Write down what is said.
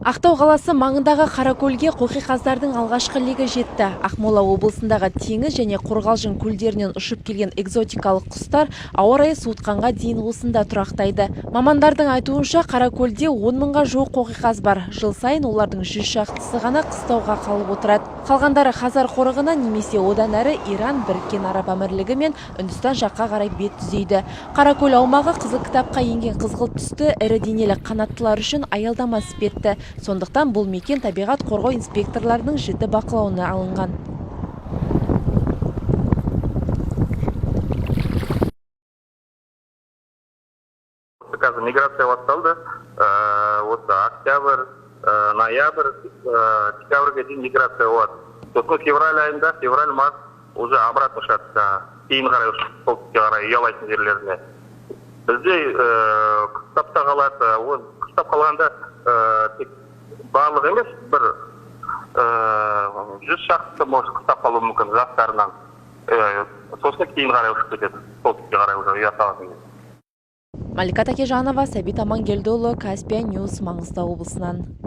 Ақтау қаласы маңындағы Қаракөлге қоқиқаздардың алғашқы легі жетті. Ақмола облысындағы Теңіз және Қорғалжын көлдерінен ұшып келген экзотикалық құстар ауа райы суытқанға дейін осында тұрақтайды. Мамандардың айтуынша, Қаракөлде 10 мыңға жуық қоқиқаз бар. Жыл сайын олардың 100 шақтысы ғана қыстауға қалып отырады. Қалғандары Хазар қорығына немесе одан әрі Иран, Біріккен Араб Әмірлігі мен Үндістан жаққа қарай бет түзейді. Қаракөл аумағы Қызыл кітапқа енген қызғылт түсті ірі денелі қанаттылар үшін аялдама іспетті. Сондықтан бұл мекен табиғат қорғау инспекторларының жіті бақылауына алынған. Қазір миграция басталды. Осы октябрь, ноябрь, декабрьге дейін миграция болады. Сосын февраль айында, февраль, март уже обратно ұшады, кейін қарай, солтүстікке қарай ұялайтын жерлеріне. Бізде қыстап та қалады. Ол қыстап қалғанда тек барлығы емес, бір 100 шақты может қыстап қалуы мүмкін жастарынан. Сосын кейін қарай ұшып кетеді, солтүстікке қарай уже ұя салатын кезде. Малика Такежанова, Сәбит Амангелдіұлы, Каспия Ньюс, Маңғыстау облысынан.